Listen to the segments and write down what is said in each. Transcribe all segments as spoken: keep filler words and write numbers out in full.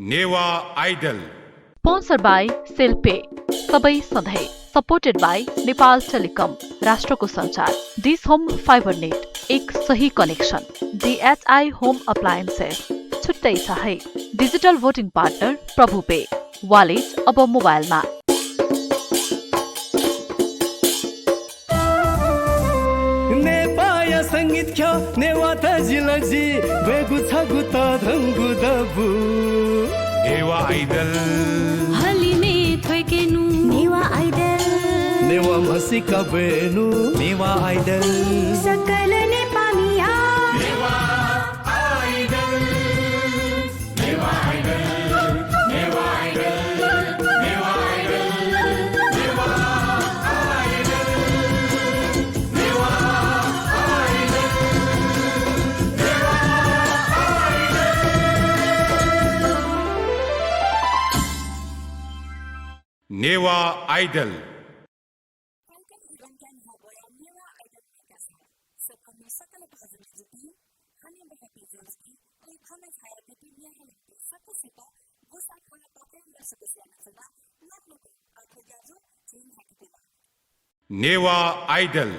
Newah Idol। Sponsored by cell पे, सबै सधैँ। Supported by नेपाल टेलिकम, राष्ट्रको सञ्चार। डिस होम फाइबर नेट, एक सही कनेक्सन। डिएचआई होम अप्लायन्सेस, छुट्टै छ है। डिजिटल भोटिङ पार्टनर प्रभु पे, वालेट अब मोबाइलमा। नेपाःया संगीत ख्यः नेवाः तजिलजि ब्वयेगु छगू तःधंगु दबू। नेवाः Idol। हलिमय् थ्वय्केनु। नेवाः Idol। नेवाः म्हसीका ब्वयेनु। नेवाः Idol। सकल नेपाःमिया। नेवाः Idol। Newah Idol। Falcon Event and Hoboया नेवाः Idol podcast। सकलमिं सकल भाजु मय्जुपिं, हनेबहःपिं ज्वजलपा, अले थन झायादीपिं म्ये हालापिं सकसित ग्वसाः खलः पाखें लसकुस यानाच्वना। नापनापं आखु ज्याझ्वः झी न्ह्याकेत्यना। नेवाः Idol।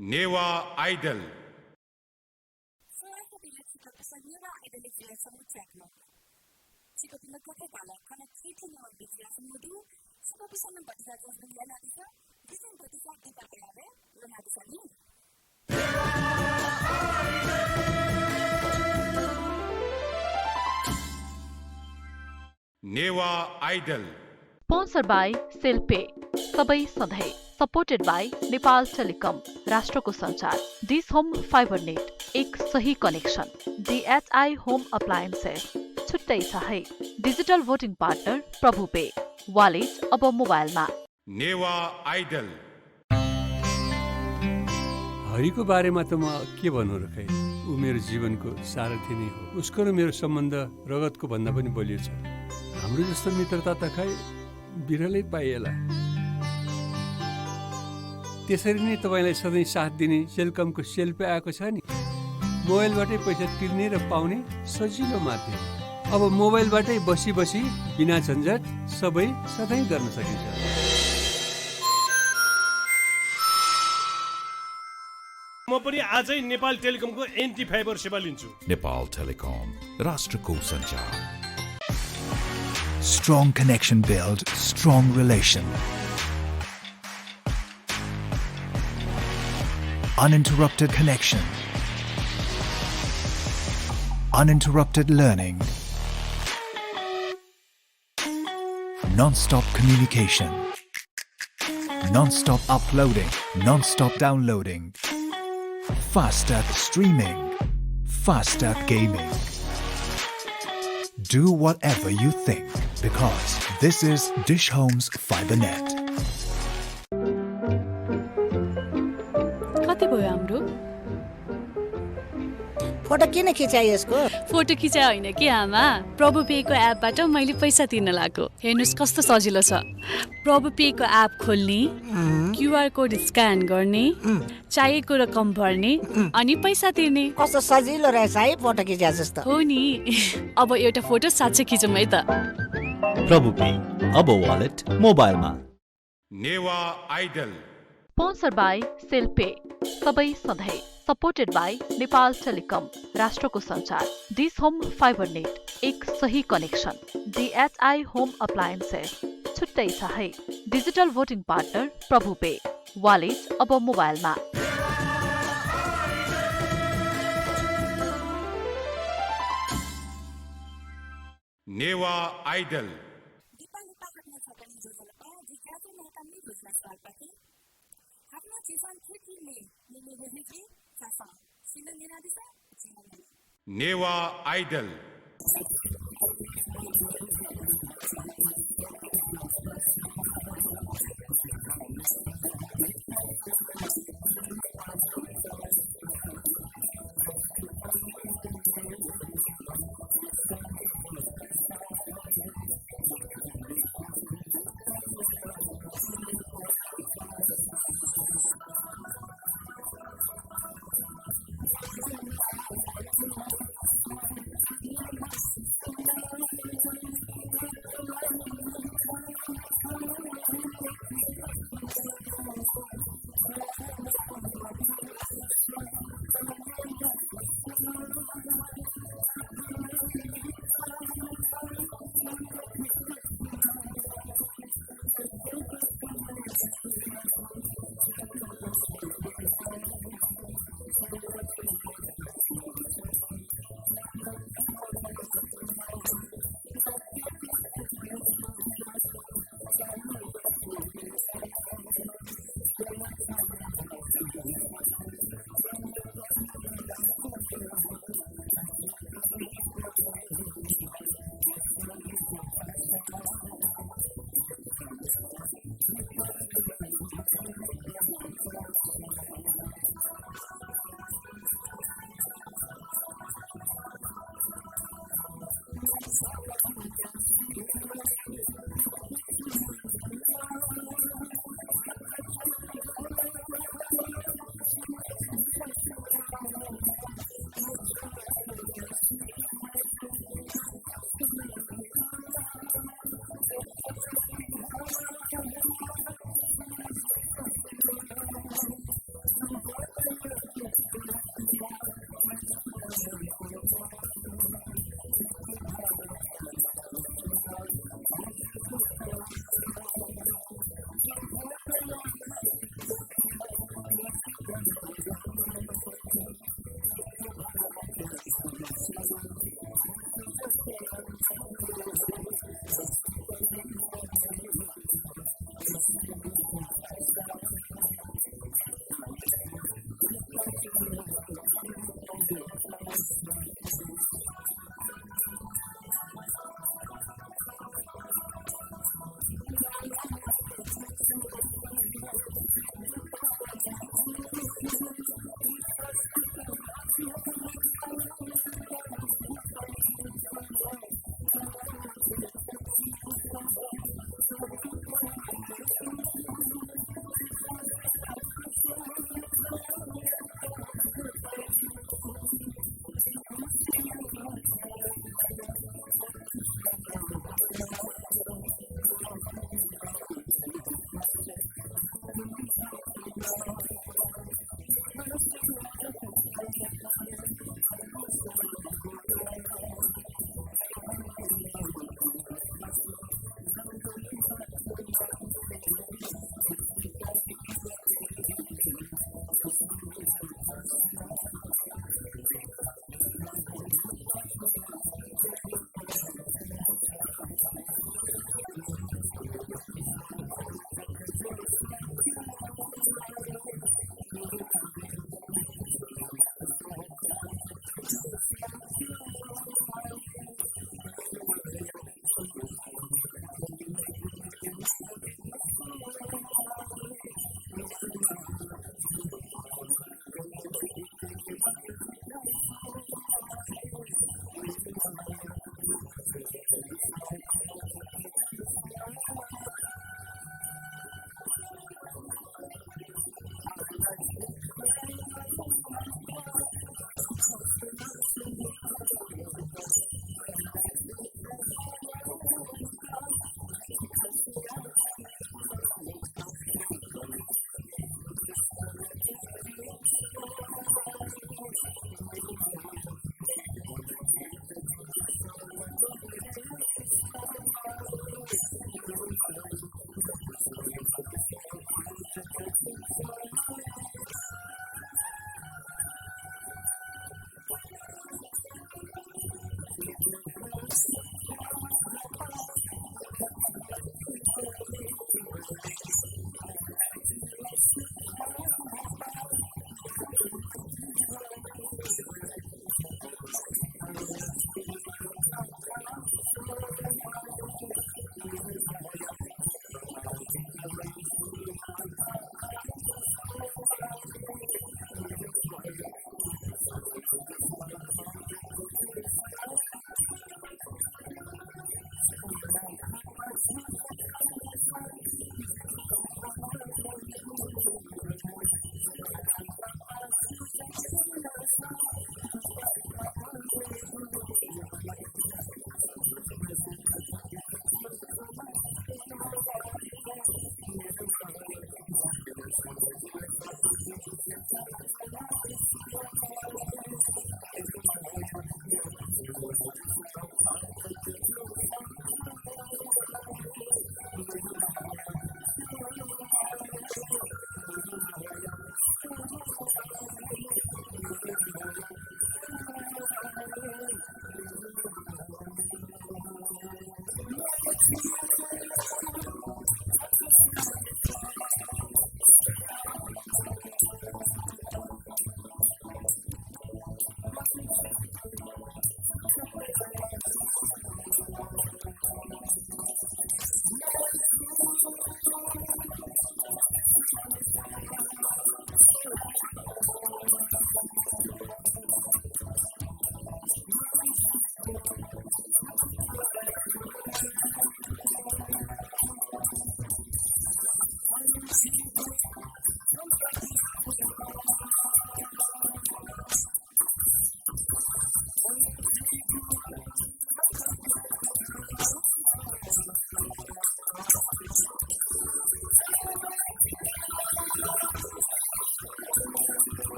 नेवाः आइडल। स्वयाच्वनादिसँ नेवाः आइडलय् जिं छम्ह track नं। छिकपिन्त गथे ताल, थन थीथी नेवाः गीत जुयाच्वंगु दु। छिकपिन्सं नं भतिचा जजमेन्ट यानादिसँ, जिं नं भतिचा दिपाः कयाबी, ल्वनादिसँ नि। Newah idol. Sponsored by cell पे, सबै सधैँ। Supported by नेपाल टेलिकम, राष्ट्रको सञ्चार। डिस होम फाइबर नेट, एक सही कनेक्सन। डिएचआई होम अप्लायन्सेस, छुट्टै छ है। डिजिटल भोटिङ पार्टनर प्रभु पे, वालेट अब मोबाइलमा। नेवाः आइडल। हरिको बारेमा त म के भनौँ र खै? ऊ मेरो जीवनको सारथी नै हो। उसको र मेरो सम्बन्ध रगतको भन्दा पनि बलियो छ। हाम्रो जस्तो मित्रता त खै बिरलै पाइएला। त्यसरी नै तपाईंलाई सधैं साथ दिने सेलकमको सेल पे आएको छ नि। मोबाइलबाटै पैसा तिर्ने र पाउने सजिलो माध्यम। अब मोबाइलबाटै बसी बसी बिना झन्झट सबै सधैं गर्न सकिन्छ। म पनि आजै नेपाल टेलिकमको एनटी फाइबर सेवा लिन्छु। नेपाल टेलिकम, राष्ट्रको सञ्चार। Strong connection build strong relation. Uninterrupted connection. Uninterrupted learning. Non-stop communication. Non-stop uploading. Non-stop downloading. Faster streaming. Faster gaming. Do whatever you think, because this is Dish Home's Fibernet. कति भयो हाम्रो? फोटो किन खिचाइ यसको? फोटो खिचाइ होइन कि आमा, प्रभु पेको एपबाट मैले पैसा तिर्न लागेको। हेर्नुस् कस्तो सजिलो छ। प्रभु पेको एप खोल्ने, अँ। क्यूआर कोड स्क्यान गर्ने, अँ। चाहिएको रकम भर्ने, अँ। अनि पैसा तिर्ने। कस्तो सजिलो रहेछ है फोटो खिच्या जस्तो। हो नि। अब एउटा फोटो साँच्चै खिचौँ है त। प्रभु पे, अब वालेट मोबाइलमा। Newah idol. Sponsored by cell पे, सबै सधैं। Supported by नेपाल टेलिकम, राष्ट्रको सञ्चार। डिस होम फाइबर नेट, एक सही कनेक्सन। डिएचआई होम अप्लायन्सेस, छुट्टै छ है। डिजिटल भोटिङ पार्टनर प्रभु पे, वालेट अब मोबाइलमा। नेवाः आइडल। दिपालु पाखतमा छकः नि ज्वजलपा, जि ज्याझ्वः न्हाय्‌पं नि भुजमा स्वागत। हाकनं झीसं थुकिले निने वइगु जुइ, छासं सिन्हः न्यनादिसँ, जिं नं न्यना। नेवाः आइडल।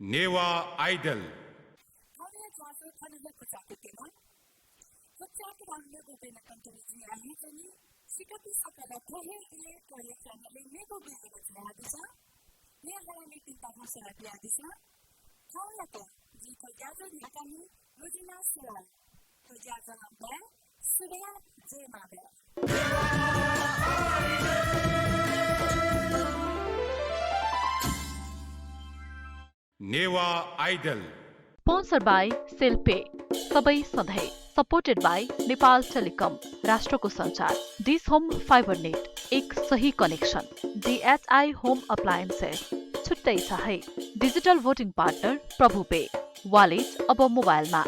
नेवाः आइडल। थ्व हे ज्याझ्वः थन हे क्वचायेकेमाः। क्वचायेकेमाःगु बेलाय् कन्ट्री जिं आः हे जनी। सिकपिं सकल थ्व हे इलय् थ्व हे च्यानलय् मेगु बिज्यानाः झायादिसँ। हे हलामिपिन्त हौसला बियादिसँ। थौंयात जिं थ्व ज्याझ्वः न्ह्याकामि रोजिना सुवाल। थ्व ज्याझ्वलं बाय् सुभाय् जय मांभाय्। Newah idol. Sponsor by cell पे, सबै सधैँ। Supported by नेपाल टेलिकम, राष्ट्रको सञ्चार। डिस होम फाइबर नेट, एक सही कनेक्सन। डिएचआई होम अप्लायन्सेस, छुट्टै छ है। डिजिटल भोटिङ पार्टनर प्रभु पे, वालेट अब मोबाइलमा।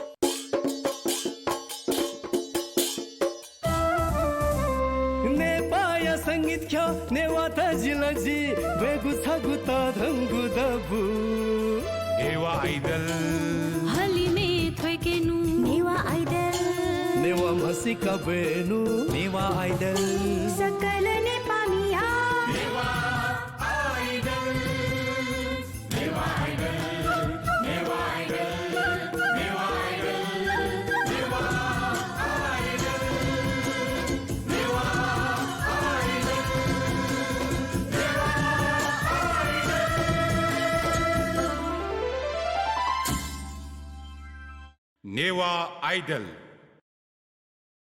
नेपाःया संगीत ख्यः नेवाः तजिलजि ब्वयेगु छगू तःधंगु दबू। नेवाः आइडल। हलिमय् थ्वय्केनु। नेवाः आइडल। नेवाः म्हसीका ब्वयेनु। नेवाः आइडल। सकल नेपाःमिया। नेवाः आइडल। नेवाः आइडल।